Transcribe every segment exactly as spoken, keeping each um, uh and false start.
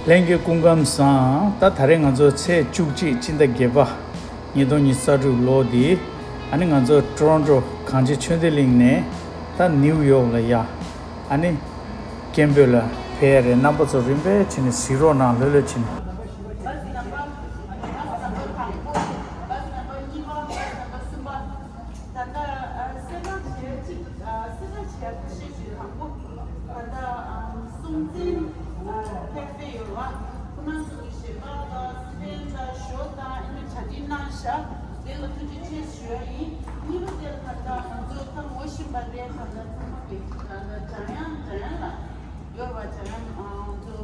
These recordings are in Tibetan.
ལྷན་རྒྱས་སྐུ་ཁམས་བཟང་། ད་ད་རེས་ང་ཚོ་ཚེས་བཅུ་གཅིག་སྤྱི་ཟླ་བརྒྱད་པ་ཉིས་སྟོང་ཉི་ཤུ་རྩ་དྲུག་ལོ་འདི། ཨ་ནི་ང་ཚོ་ཊོ་རོན་ཊོ་གངས་ཅན་ཆོས་ལྡན་གླིང་ནས་ད་ནིའུ་ཡོག་ལ་ཡ། ཨ་ནི་སྐད་འབོད་ལ་ཕེབས་ཡ་རེད། རྣམ་པ་ཚོ་རིམ་པས་བྱས་ནས་གཟིགས་རོགས་གནང་། ལྷོད་ལྷོད་བྱས་ནས། ད་ལྟ་ཨ་སེ་ར་བྱས་གཅིག་ཨ་སེ་ར་བྱས་ཁུ་ཤེས་ཤིག་དང་པོ། ད་ལྟ་ཨ་སྲོང་བཙན་ཨ་ཕེབས་ཏེ་ཡོད་པ། ཁོ་རང་ཚོ་གི་ཞལ་པར་དང་སི་པན་དང་ཞོ་དང་ཨ་ནི་གྲ་སྒྲིག་གནང་ཤག་དེ་ལ་ཐུགས་རྗེ་ཆེ་ཞུ་ཡ་ཡིན། གཉིས་པ་དེ་ལ་ད་ལྟ་ང་ཚོ་ད་ངོ་ཤེས་པ་རེད། ད་ལྟ་ཚང་མ་གི་ད་ལྟ་འཇམ་དབྱངས་འཇམ་དབྱངས་ལགས་ཡོད་པ། འཇམ་དབྱངས་ཨ་ང་ཚོ་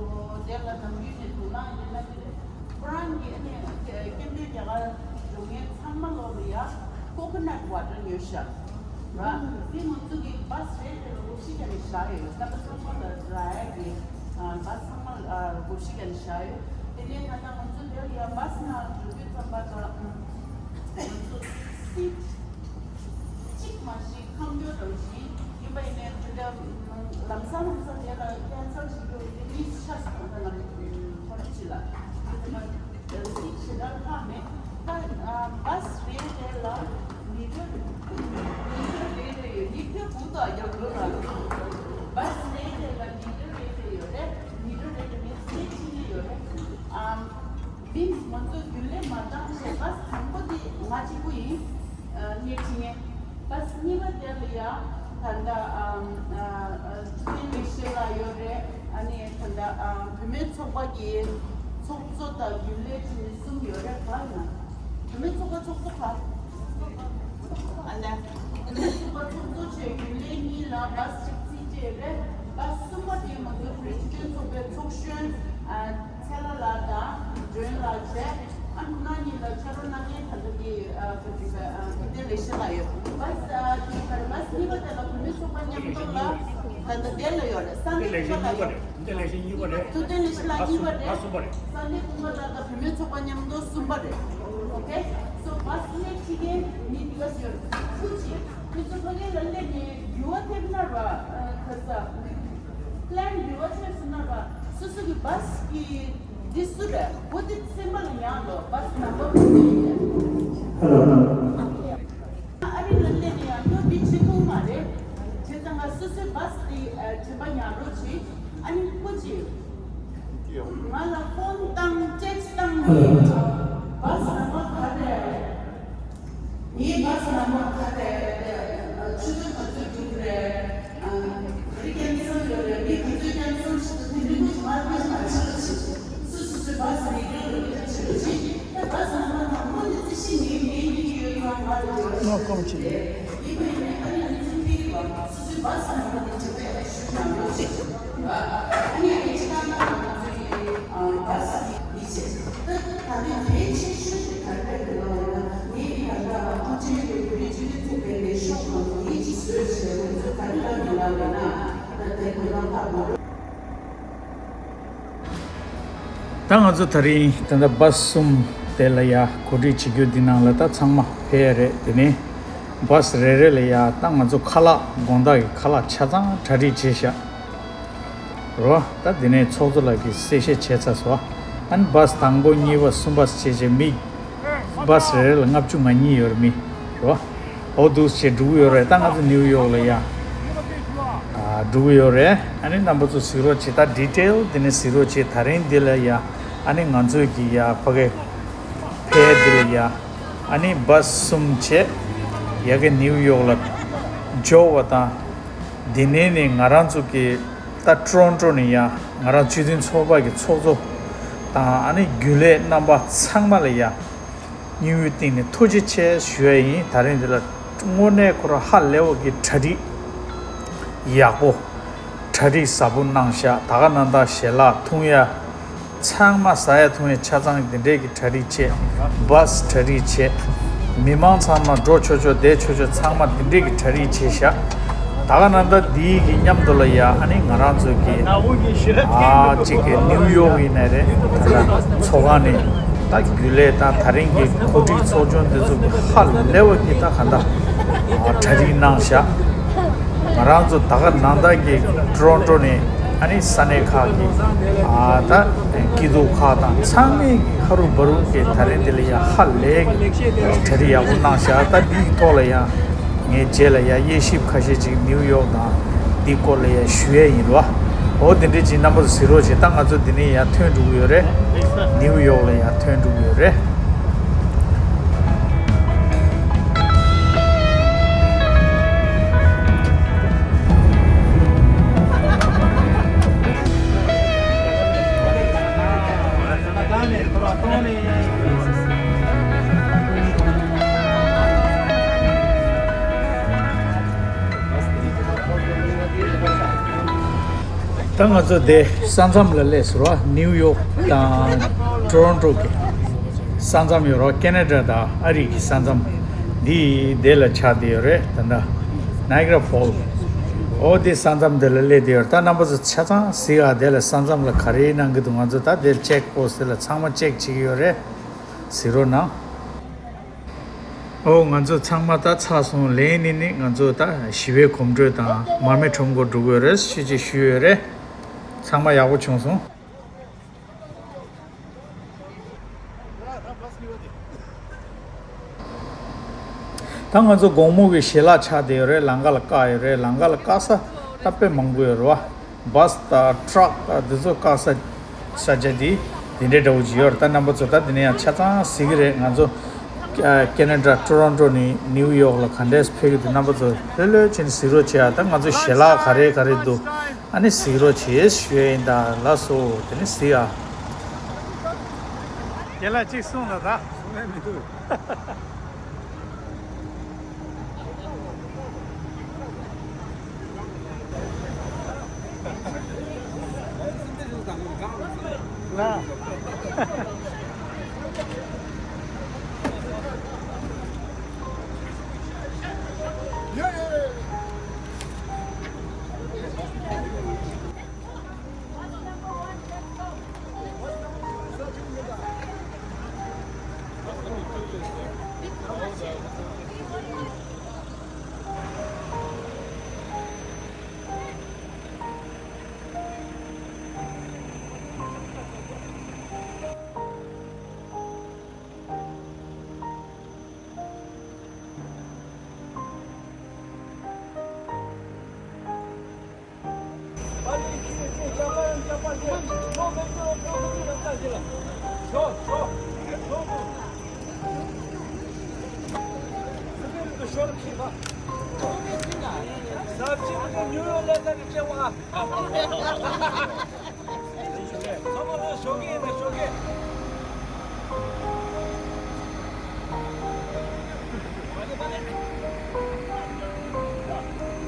དེ་ལ་ནམ་རྒྱུན་ནས་དོ་སྣང་ཡིན་ན་དེ་རེད། ཁོ་རང་གིས་ཨ་ནི་སྐད་འབོད་རྒྱ་གར་འགྲོ་མཁན་ཚང་མ་ལོག་ལ་ཡ་ཀོ་ཀོ་ནཊ་ཝ་ཊར་ཉོས་ཤག་ར། དེ་ང་ཚོ་གི་བཱ་སི་རེད། དེ་ལ་སྒོར་བཞི་བརྒྱ་ནས་བཞག་ཡོད། རྣམ་པ་ཚང་མ་ལ་རག་ཡ་གི་ཨ་བཱ་སི་ཚང་མ་ལ་སྒོར་བཞི་བརྒྱ་ནས་བཞག་ཡོད། དེ་ནས་ད་ལྟ་ང་ཚོ་དེ་ལ་ཡ་བཱ་སི་ནང་འགྲོ་དུས་ཙམ་པ་ད་ང་ཚོ་སིཊ་གཅིག་མ་གཏོགས་ཁང་སྐྱོར་རང་བཞིན་ཡིན་པ་ཡིན་ནའི་དེ་འདྲ་ལམ་སང་ལམ་སང་དེ་ལ་ཀན་སལ་བྱེད་རྒྱུ་དེ་གཉིས་ཆགས་སོང་། ད་ལམ་ཁོ་རང་ཅི་ལ་དེ་ཚོ་ཞེ་དྲག་ལྷག་མེད། ད་བཱ་སི་རེ་རེ་ལ་མི་ཊར་མི་ཊར་རེ་རེ་ཡོད། མི་ཊར་དགུ་དང་རྒྱབ་ལོགས་ལ་བཱ་སི་རེ་རེ་ལ་མི་ཊར་རེ་རེ་ཡོད་རེད། མི་ཊར་རེ་རེ་མི་ཊར་ཕྱེད་ཀྱི་ཡོད་རེད། ཨམ། མིན་ང་ཚོ་རྒྱུན་ལས་མ་བཏང་བྱས། བཱ་སི་དང་པོ་དེ་ང་གཅིག་པུ་ཡིན། ཨ་སྣེ་ཁྲིད་མཁན། བཱ་སི་གཉིས་པ་དེ་ལ་ཡ་ད་ལྟ་ཨ་ཨ་ཨ་ཐུབ་བསྟན་ལེགས་བཤད་ལགས་ཡོད་རེད། ཨ་ནི་ད་ལྟ་ཨ་བུད་མེད་ཚོགས་པ་གི་ཚོགས་གཙོ་དང་རྒྱུན་ལས་ཁྲིད་མཁན་གསུམ་ཡོད་རེད། ག་ཡིན་ན་བུད་མེད་ཚོགས་པ་ཚོགས་གཙོ་ག་ཨ་ལས། བུད་མེད་ཚོགས་པ་ཚོགས་གཙོ་བྱས་རྒྱུན་ལས་གཉིས་ལ་བཱ་སི་གཅིག་རྩིས་སྤྲད་རེད། བཱ་སི་གསུམ་པ་དེ་ང་ཚོ་བུད་མེད་སྤྱི་མཐུན་ཚོགས་པའི་ཚོགས་གཞོན་ཨ་ཚེ་ལྷ་ལགས་དང་སྒྲོན་ལགས་བྱས། ཨ་ཁོ་རང་གཉིས་ལ་ཕྱག་རོགས་གནང་མཁན་ད་ལྟ་གི་ཨ་ག་ཅིག་ཨ་ཐུབ་བསྟན་ལེགས་བཤད་ལགས་ཡོད། བཱ་སི་ཨ་གཅིག་པར་བཱ་སི་གཉིས་པ་དེ་ལ་བུད་མེད་ཚོགས་པ་མཉམ་དུ་ལ་ད་ལྟ་དེ་ལ་ཡོད་རེད། ས་གནས་ཁོ་ལ་ཡོད། ཐུབ་བསྟན་ལེགས་བཤད་ལགས་གཉིས་པ་རེད། ས་གནས་ཁོ་ལ་ད་བུད་མེད་ཚོགས་པ་མཉམ་དུ་གསུམ་པ་རེད། ཨོ་ཁེ། སོ་བཱ་སི་སྣེ་ཁྲིད་མཁན་མི་འདི་ག་ཡོད། ཁུ་ཅི་ཁྱེད་ཚོ་ཕ་གི་ལ་སླེབས་ནས་འགྱུར་བ་ཐེབས་ན་ར། ཁ་ས་པི་ལན་འགྱུར་བ་ཐེབས་སོང་ན་ར། སོ་སོ་གི་བཱ་སི་གི་འདི་སུ་རེད། བོ་དེ་སེམས་པ་ལ་ཉར་ལོ། བཱ་སི་ནམ་བར་བོ་དེ་ཡིན། ཨ་རི་ལ་སླེབས་ནས་ཡང་ཡོད་འདི་བྱེད་ཐུབ་མ་རེད། བྱས་ཙང་ང་སོ་སོའི་བཱ་སི་དེ་དྲན་པ་ཉར་རོགས་བྱེད། ཨ་ནི་ཁོ་ཅི། ང་ལ་ཕོན་བཏང་། ཊེག་སི་བཏང་། ཧེ་ལོ། བཱ་སི་ནམ་བར་ག་རེ་རེད། ངའི་བཱ་སི་ནམ་བར་ག་རེ་རེད། ཆུ་ཚོད་ག་ཚོད་འགྲོ་གི་རེད། ག་རེ་ཀན་སལ་ཡོད་རེད། མི་ག་ཚོད་ཀན་སལ་བྱེད་འདུག་དེ་འདྲ་ཁོ་ང་ལ་ཕེབས་མ་བྱེད་ལ་བྱེད། སུ་སུ་སུའི་བཱ་སི་རེད་འགྲོ་རེད་ཀྱི་ཆེད་དུ་བྱེད། ད་བཱ་སི་ནམ་བར་དང་པོ་ནས་རྩིས་ཤིག་ངའི་ངའི་མི་གི་ཡོད་ཙང་ང་ལ་འབྲེལ་བ་བྱེད་དགོས་རེད། ཡིན་པ་ཡིན་ནའི་ཨ་ནི་ཨ་ནི་ཚིག་ཕིག་གི་བ་སུ་སུའི་བཱ་སི་ནམ་བར་དེ་དྲན་པ་ཡག་པོ་ཞུ་རོགས་གནང་རོགས་བྱེད། ཨ་ནི་ཨ་ནི་ཅི་ལྟར་ན་ང་ཚོའི་ཨ་བཱ་སི་གི་མི་བྱེད། ད་ད་ནི་གལ་ཆེ་ཤོས་དེ་ག་རེ་རེད་ལབ་ན། ངས་ད་ལྟ་ཨ་ཁུ་ཆེན་གྱི་བོད་རིགས་སྤྱི་མཐུན་ཚོགས་པའི་ལས་ཤོག་ནང་དེའི་ཅིག་བཟོས་བྱས། ང་ཚོས་ག་རེ་ལབ་ཡོད་ལབ་ན། ད་དེ་དོ་སྣང་ཐག་པོ། ད་ང་ཚོ་དེ་རིང་ད་ལྟ་བཱ་སི་གསུམ་དེ་ལ་ཡ་གོ་སྒྲིག་བྱེད་རྒྱུ་འདི་ནང་ལ་ད་ཚང་མ་ཕེབས་ཡ་རེད། དེ་ནས་བཱ་སི་རེ་རེ་ལ་ཡ་ད་ང་ཚོ་ཁ་ལག་དགོང་དག་གི་ཁ་ལག་ཆ་ཚང་གྲ་སྒྲིག་བྱས་ཤག་རོ། ད་དེ་ནས་ཚོགས་གཙོ་ལགས་ཀྱིས་གསལ་བཤད་བྱས་ཚར་སོང་། ཨ་ནི་བཱ་སི་དང་པོ་གཉིས་པ་གསུམ་པ་བྱས་བྱས་མི་བཱ་སི་རེ་རེ་ལ་ལྔ་བཅུ་ང་གཉིས་ཡོད་རེད་མི་རོ། འོ་འདུག་སེ་འགྲོ་གི་ཡོད་རེད། ད་ང་ཚོ་ནིའུ་ཡོག་ལ་ཡ་ཨ་འགྲོ་གི་ཡོད་རེད། ཨ་ནི་རྣམ་པ་ཚོ་གཟིགས་རོགས་བྱེད། ད་ཌི་ཊེལ་དེ་ནས་གཟིགས་རོགས་བྱེད། དེ་རིང་འདི་ལ་ཡ་ཨ་ནི་ང་ཚོས་ཀྱི་ཡ་ཕ་གི་ཕེབས་འདི་ལ་ཡ་ཨ་ནི་བཱ་སི་གསུམ་བྱས་ཡ་གི་ནིའུ་ཡོག་ལ་འབྱོར་བ་དང་། དེ་ནས་ནི་ང་རང་ཚོ་གི་ད་ཊོ་རོན་ཊོ་ནས་ཡ་ང་རང་སྤྱི་མཐུན་ཚོགས་པ་གི་ཚོགས་གཙོ་དང་ཨ་ནི་རྒྱུན་ལས་རྣམ་པ་ཚང་མ་ལ་ཡ། སྙིང་དབུས་གཏིང་ནས་ཐུགས་རྗེ་ཆེ་ཞུ་ཡ་ཡིན། དེ་རིང་འདི་ལ་དངོས་གནས་ཁོ་རང་ཧ་ལས་པ་གི་གྲ་སྒྲིག་ཡག་པོ། གྲ་སྒྲིག་ཟབ་པོ་གནང་ཤག་ད་ག་ནང་ད་ཞལ་ལག་འཐུང་ཡ་ཚང་མ། ཟ་ཡ་འཐུང་ཡ་ཆ་ཚང་འདི་འདྲས་ཀྱི་གྲ་སྒྲིག་བྱས། བཱ་སི་གྲ་སྒྲིག་བྱས། མི་མང་ཚང་མ་འགྲོ་ཆོག་ཆོག་བསྡད་ཆོག་ཆོག་ཚང་མ་འདི་འདྲས་ཀྱི་གྲ་སྒྲིག་བྱས་ཤག་ད་ག་ནང་ད་འདིའི་གི་མཉམ་དུ་ལ་ཡ་ཨ་ནི་ང་རང་ཚོ་གི་ཨ་གཅིག་གི་ནིའུ་ཡོག་ཡིན་ནའི་རེད། ད་ལྟ་ཚོགས་ཁང་ནས་ད་རྒྱུན་ལས་དང་དེ་རིང་གི་གོ་སྒྲིག་ཚོགས་ཆུང་འདི་ཚོ་གི་ཧ་ལས་པ་གི་ད་ག་འདྲ་གྲ་སྒྲིག་གནང་ཤག་ང་རང་ཚོ་ད་ག་ནང་ད་གི་ཊོ་རོན་ཊོ་ནས་ ཨ་ནི་ས་གནས་ཁག་གི་ཨ་ད་སྐྱིད་སྡུག་ཁག་དང་ཚང་མས་ཧ་རུ་བ་རུ་གི་ད་རེས་འདི་ལ་ཡ་ཧ་ལས་གྲ་སྒྲིག་ཡག་པོ་གནང་ཤག་ད་འདིའི་ཐོག་ལ་ཡ་ངས་རྗེས་ལ་ཡ་དབྱེ་ཞིབ་ཁ་ཤས་ཅིག་ནིའུ་ཡོག་དང་འདི་སྐོར་ལ་ཡ་ཞུ་ཡས་ཡིན་རོ། འོ་དེ་འདྲས་ཅིག་རྣམ་པ་ཚོ་གཟིགས་རོགས་བྱེད། ད་ང་ཚོ་འདི་ནས་ཡ་ཐོན་འགྲོ་གི་ཡོད་རེད། ནིའུ་ཡོག་ལ་ཡ་ཐོན་འགྲོ་གི་ཡོད་རེད། ད་ང་ཚོ་དེ་ས་མཚམས་ལ་སླེབས་སོང་ར། ནིའུ་ཡོག་དང་ཊོ་རོན་ཊོ་གི་ས་མཚམས་ཡོད་ར། ཁེ་ན་ཌ་དང་ཨ་རི་གི་ས་མཚམས་འདི་དེ་ལ་ཆགས་བསྡད་ཡོད་རེད། ད་ལྟ་ནའི་ག་ར་ཕོལ། འོ་དེ་ས་མཚམས་དེ་ལ་སླེབས་བསྡད་ཡོད་རེད། ད་རྣམ་པ་ཚོ་ཆ་ཚང་གཟིགས་ཨ། དེ་ལ་ས་མཚམས་ལ་ག་རེ་གནང་གི་འདུག་ང་ཚོ་ད་དེ་ཅེག་པོ་སི་ཊི་ལ་ཚང་མ་ཅེག་བྱེད་ཀྱི་ཡོད་རེད། གཟིགས་རོགས་གནང་། ཨོ་ང་ཚོ་ཚང་མ་ད་ཚར་སོང་། ལན་ནི་ནི་ང་ཚོ་ད་ཞི་བའི་གོམ་བགྲོད་དང་མར་མེ་ཁྲོམ་སྐོར་འགྲོ་དགོས་རེད། ཤུལ་ཅིག་ཞུས་ཡོད་རེད། ཚང་མ་ཡག་པོ་བྱུང་སོང་། ད་ང་ཚོ་དགོང་མོ་གི་ཞལ་ལག་ཆགས་བསྡད་ཡོད་རེད། ལམ་ཁ་ལ་བཀག་ཡོད་རེད། ལམ་ཁ་ལ་བཀག་ས་ད་དཔེ་མང་པོ་ཡོད་རེད་བ། བྷ་སི་དང་ཊ་རག་དང་འདི་ཚོ་བཀག་ས་ས་ཆ་འདི་འདི་འདྲའི་འདྲ་བོ་ཅིག་ཡོད་རེད། ད་རྣམ་པ་ཚོ་ད་འདི་ནས་ཡང་ཆ་ཚང་གཟིགས་ཀྱི་རེད། ང་ཚོ་ཨ་ཁེ་ན་ཌ་ཊོ་རོན་ཊོ་ནས་ནིའུ་ཡོག་ལ་ག་འདྲས་ཕེབས་ཀྱི་འདུག་རྣམ་པ་ཚོ་ལྷོད་ལྷོད་བྱས་ནས་གཟིགས་རོགས་བྱེད་ཨ། ད་ང་ཚོ་ཞལ་ལག་ག་རེ་ག་རེ་འདུག་ཨ་ནི་གཟིགས་རོགས་བྱེད་ཞུ་ཡ་ཡིན། ད་ལགས་སོ། དེ་ནས་གཟིགས་ཨ། རྒན་ལགས་གཅིག་གསུངས་ལ་ད། གསུང་ཡ་མི་འདུག་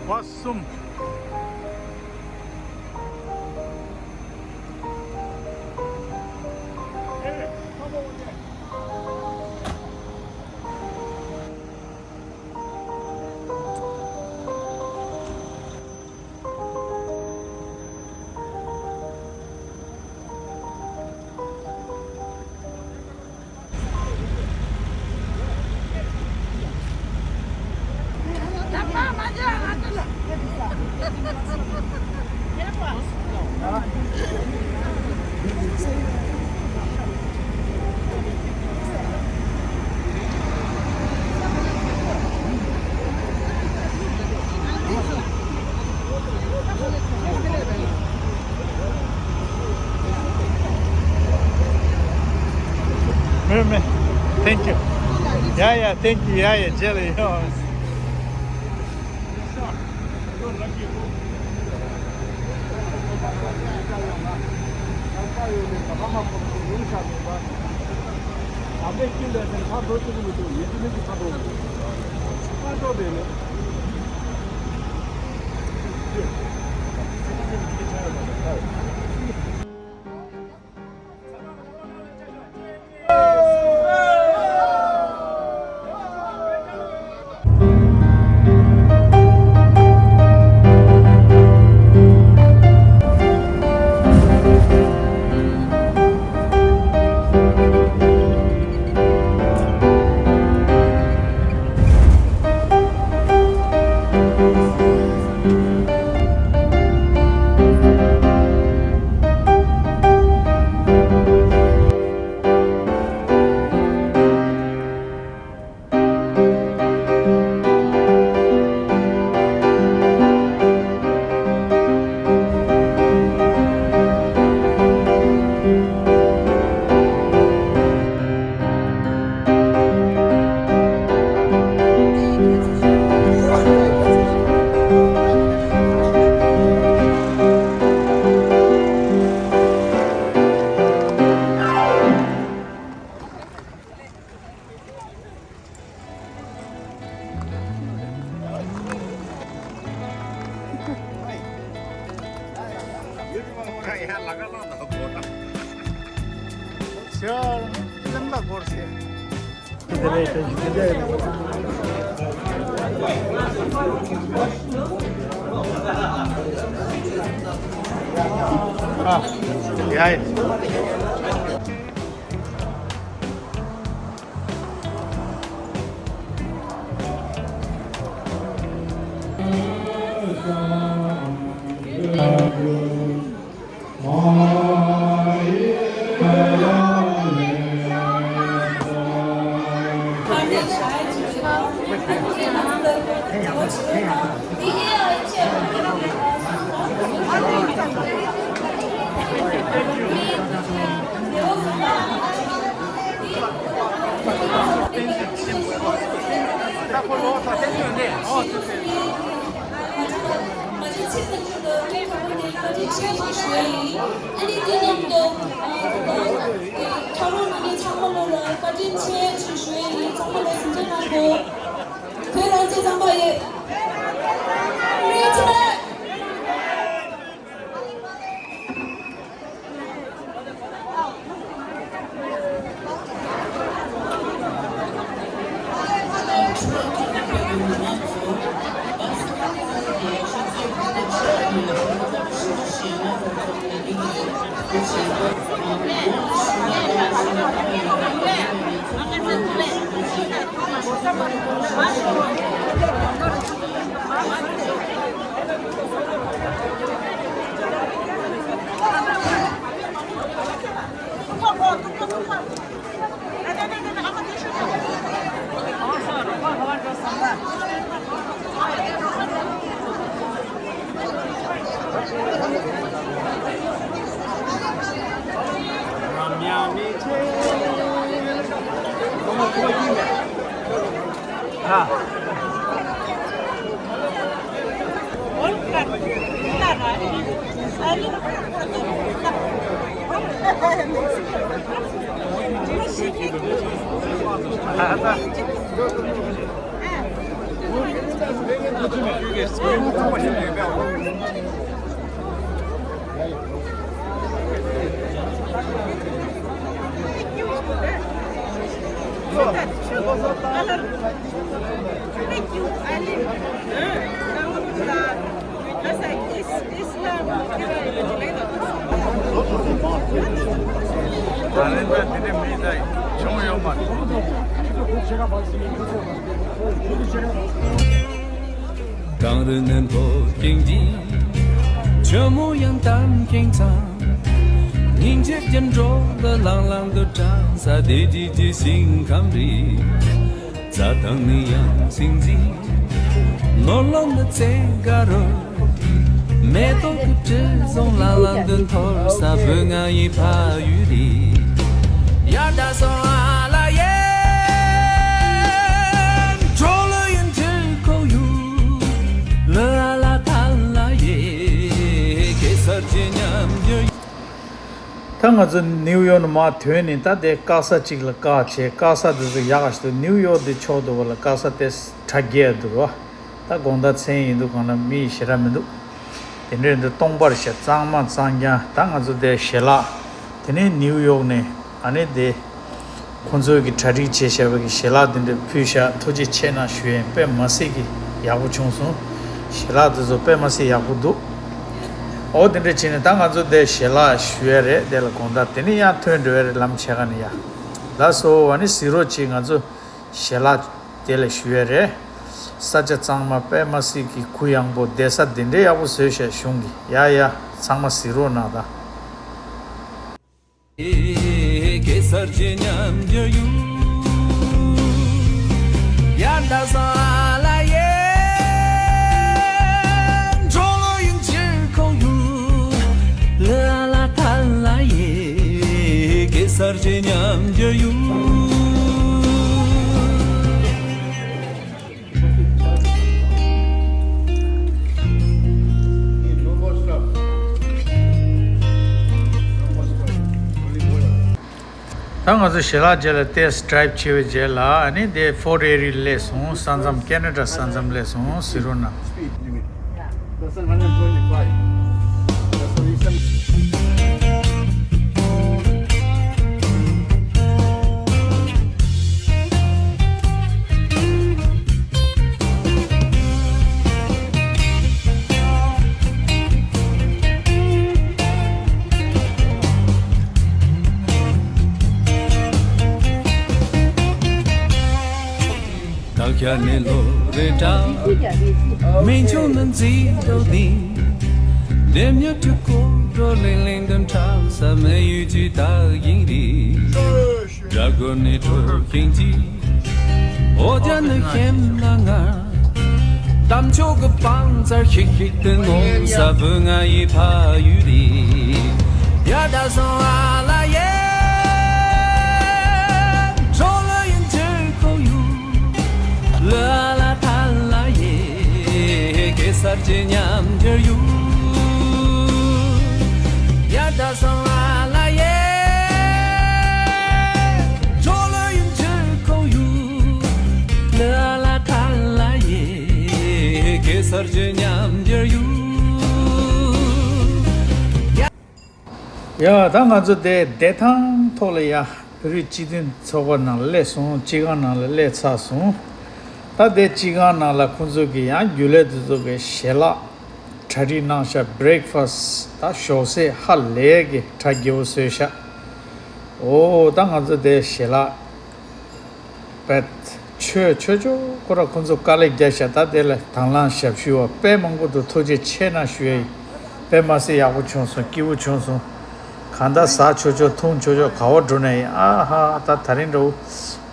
བ་གསུམ། མེད་མེད། Thank you. Yeah, yeah, thank you. Yeah, yeah, jelly. གངས་རི་ནི་མཐོ་ཞིང་རྒྱས། ཆུ་མོ་ཡང་དྭངས་ཤིང་གཙང་། སྙིང་རྗེ་རྒྱུན་འགྲོ་ལ་ལང་ལང་དུ་གྲགས། ས་དེ་རྗེས་ཀྱི་ཞིང་ཁམས་རེད། རྩྭ་ཐང་ནི་ཡང་སིང་རྗེ། ནོར་ལོངས་ནི་རྩེ་དགའ་རོལ། མེ་ཏོག་གི་དྲི་བསུང་ལང་ལང་དུ་འཐོར། ས་བོད་ང་ཡི་ཕ་ཡུལ་རེད། ཡ་ད་སོང་ཨ་ལ་ཡེ། འགྲོ་ལ་ཡིན་དྲི་ཁོ་ཡུལ། ལ་ཨ་ལ་ཐ་ལ་ཡེ། གེ་སར་གྱི་ཉམས་འགྱུར། ད་ང་ཚོ་ནིའུ་ཡོག་ནས་མར་ཐོན་ནས། ད་དེ་དཀར་ས་གཅིག་ལ་བཀག་བྱས། དཀར་ས་དེ་ཚོ་ཡག་ག་ཞིག་འདུག་ནིའུ་ཡོག་དེ་ཕྱོགས་དེ་བ་ལ་དཀར་ས་དེ་གྲ་རྒྱས་འདུག་ར། ད་དགོང་དག་མཚན་ཡིན་འདུག་གང་ལ་མི་ཞེ་དྲག་མི་འདུག་དེ་འདྲས་འདི་སྟོང་པར་བྱས། གཙང་མ་གཙང་རྐྱང་། ད་ང་ཚོ་དེ་ཞལ་ལག་དེ་ནས་ནིའུ་ཡོག་ནས་ཨ་ནི་དེ། ཁོང་ཚོས་ཀྱི་གྲ་སྒྲིག་བྱས་བྱས་པ་གི་ཞལ་ལག་དེ་འདྲ་ཕུལ་ཤག་ཐུགས་རྗེ་ཆེ་གནང་ཞུ་ཡིན། དཔེ་མ་སྲིད་ཀྱི་ཡག་པོ་བྱུང་སོང་། ཞལ་ལག་དེ་ཚོ་དཔེ་མ་སྲིད་ཡག་པོ་འདུག་འོ་དེ་འདྲ་བྱས་ནས་ད་ང་ཚོ་དེ་ཞལ་ལག་ཞུ་ཡ་རེད། དེ་ལ་དགོང་དག་དེ་ནས་ཡང་ཐོན་འགྲོ་ཡ་རེད། ལམ་ཕྱེད་ཀ་ནས་ཡ། ལགས་སོ། ཨ་ནི་གཟིགས་རོགས་གྱིས། ང་ཚོ་ཞལ་ལག་དེ་ལ་ཞུ་ཡ་རེད། ས་ཆ་གཙང་མ་དཔེ་མ་སྲིད་ཀྱི་གུ་ཡངས་པོ། བསྡད་ས་དེ་འདྲའི་ཡག་པོ་བཟོས་ཤག་གཞུང་གིས། ཡ་ཡ། ཚང་མ་གཟིགས་རོགས་གནང་ད། གེ་སར་གྱི་ཉམས་འགྱུར་ཡུལ། ཡར་ད་ས་ལ་ཡེ། འགྲོ་ལོ་ཡིན་ཕྱིར་ཁོག་ཡུལ། ལ་ལ་ཐ་ལ་ཡེ། གེ་སར་གྱི་ཉམས་འགྱུར་ཡུལ། ད་ང་ཚོ་ཞལ་ལག་རྗེས་ལ་ཏེས་ཌ་རའེབ་བྱས་པའི་རྗེས་ལ། ཨ་ནི་དེ་ཕོར་ཊ་ཨེ་རི་སླེབས་སོང་། ས་མཚམས། ཁེ་ན་ཌ་ས་མཚམས་སླེབས་སོང་། གཟིགས་རོགས་གནང་། ཡར་ནས་ལོ་རེ་འདྲ། མི་ཆུང་ནི་མཛེས་སྡུག་ལྡན། ལྡེམ་མྱུར་དུ་ཀོ་གྲོ་ལིང་ལིང་དུ་འཁྲབ་ས་མི་ཡུལ་གྱི་རྟགས་ཡིན་རེད། སྦྲ་གུར་ནས་འཕྲོ་ཤིང་གྱི། འོ་ཇ་ནི་ཤེམ་ལ་ང་། གཏམ་མཆོག་གི་བང་རྩལ་ཤིག་ཤིག་ཏུ་ངོམ་ས་བུ་ང་ཡི་ཕ་ཡུལ་རེད། ཡ་ད་སོང་ཨ་ལ་ཡེ། འགྲོ་ལ་ཡིན་ཕྱིར་ཁོ་ཡུལ། ལ་ལ་ཐ་ལ་ཡེ། གེ་སར་གྱི་ཉམས་འགྱུར་ཡུལ། ཡ་ད་སོང་ཨ་ལ་ཡེ། འགྲོ་ལ་ཡིན་ཕྱིར་ཁོ་ཡུལ། ལ་ལ་ཐ་ལ་ཡེ། གེ་སར་གྱི་ཉམས་འགྱུར་ཡུལ། ཡ། ད་ང་ཚོ་དེ་བདེ་ཐང་ཐོག་ལ་ཡ་བོད་རིགས་སྤྱི་མཐུན་ཚོགས་པ་ནང་ལ་སླེབས་སོང་། སྤྱི་ཁང་ནང་ལ་སླེབས་ཚར་སོང་། ད་དེ་སྤྱི་ཁང་ནང་ལ་ཁོང་ཚོ་གི་ཡང་རྒྱུན་ལས་དེ་ཚོ་གི་ཞལ་ལག་གྲ་སྒྲིག་གནང་ཤག breakfast ད་ཞོགས་ཟས་ཧ་ལས་གི་གྲ་རྒྱས་པོ་བཟོས་ཤག་འོ་ད་ང་ཚོ་དེ་ཞལ་ལག་བེད། ཆོས་ཆོས་ཆོས་ཁོ་ར་ཁོ་ཚོ་དཀའ་ལས་རྒྱག་ཤག་ད་དེ་ལ་དང་བླངས་ཞབས་ཞུ་བ་དཔེ་མང་པོ་འདུག་ཐུགས་རྗེ་ཆེ་གནང་ཞུ་ཡ་ཡིན། དཔེ་མ་སྲིད་ཡག་པོ་བྱུང་སོང་། སྐྱིད་པོ་བྱུང་སོང་། གང་ལྟར་ཟ་ཆོག་ཆོག་འཐུང་ཆོག་ཆོག་ག་བ་འགྲོ་ན་ཡིན། ཨ་ཧ། ད་ད་རིང་འདྲ་བོ་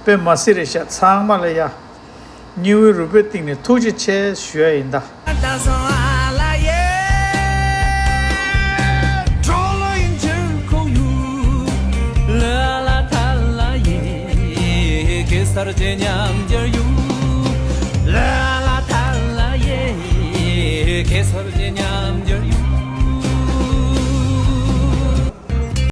དཔེ་མ་སྲིད་རེད་ཤག་ཚང་མ་ལ་ཡ། སྙིང་དབུས་རུས་པའི་གཏིང་ནས་ཐུགས་རྗེ་ཆེ་ཞུ་ཡ་ཡིན་ད།